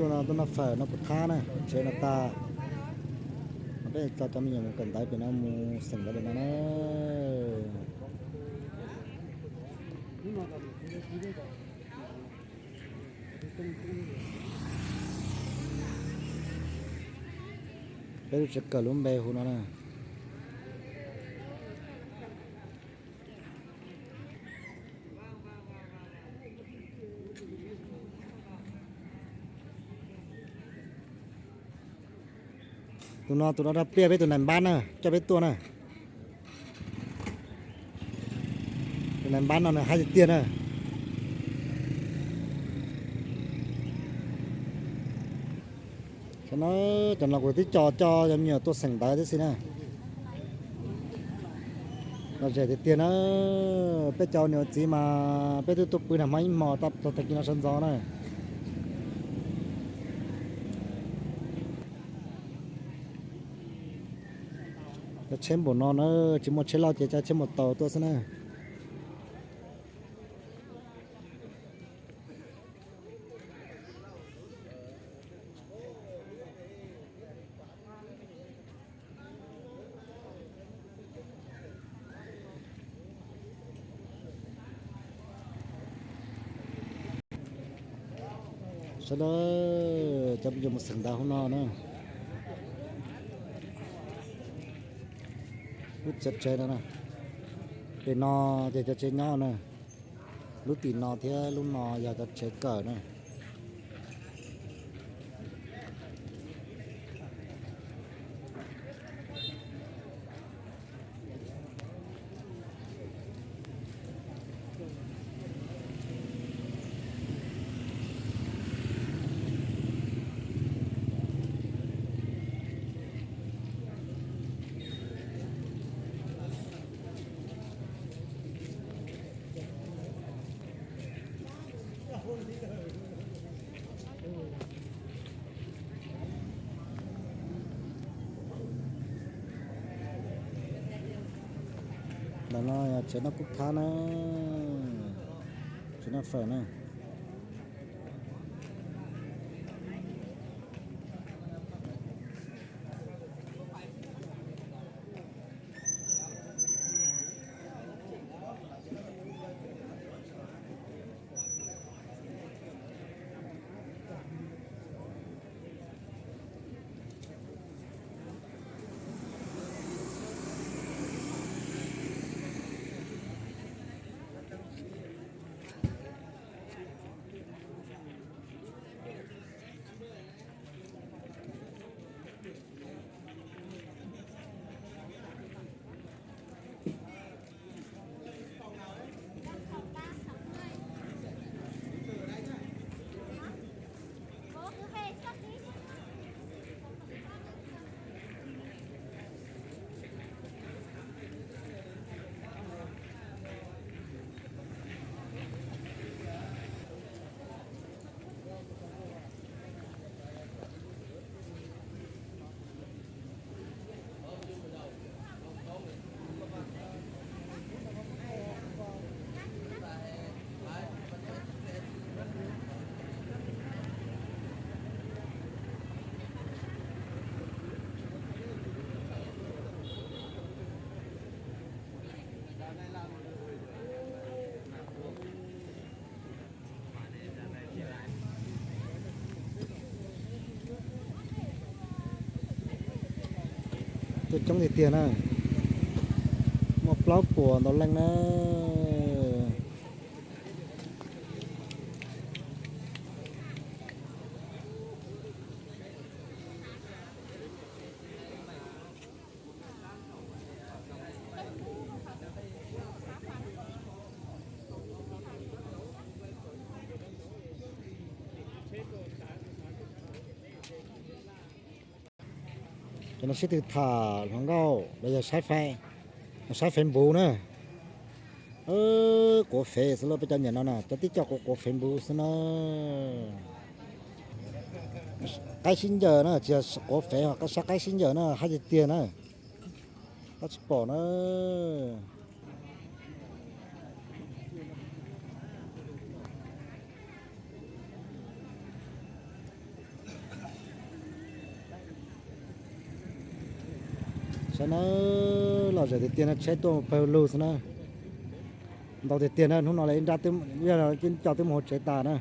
Tuaj no tuaj noj fawm noj kuv thab na, tsev no tas. Peb tso cov me nyuam mus kawm ntawv pem no mus xeem ntawv pem no na. Peb lub tsev kawm lub npe hu no na. Tus no tus no pliaj peb tus nais npab na, coj peb tuaj na. Tus nais npab no nws hais tiag tiag na. Cov no, cov no kuv twb coj cov me nyuam tuaj xeem ntawv tib si na. Lom zem tiag tiag na. Peb cov niam txiv mas peb twb tuaj pw nag hmo ib hmos tag kis no sawv ntxov na. Cov tsheb npaum no na, tsis muaj tsheb loj ces cov tsheb mus taus tuaj xwb na. Sawv daws, cov me nyuam mus xeem ntawv hauv no na. Lub tsev tsev no, pem no ces cov tsev nyob na. Lub tim no thiab lub no yog cov tsev kawm na. Ntawm no yog tsev noj kuv thab na, tsev noj fawm na. Tuaj coob tiag tiag na, muaj plaub puas ntau leej na. Cov no sib tw tham hluas nkauj los yog saib Facebook na. Quav fev xwb lauj, peb cov niam no na, cov tib co quav quav Facebook xwb na. Qaib sib ncaws na, tsis yog quav fev, ho saib qaib sib ncaws na, hais tiag tiag na. Tab tsis pom na. Na, lom zem tiag tiag no, tsheb tuaj pawg lug xwb na. Ntau tiag tiag na, hnub no lawv ib nrab, yog coj twb mus hauv tsev tas na.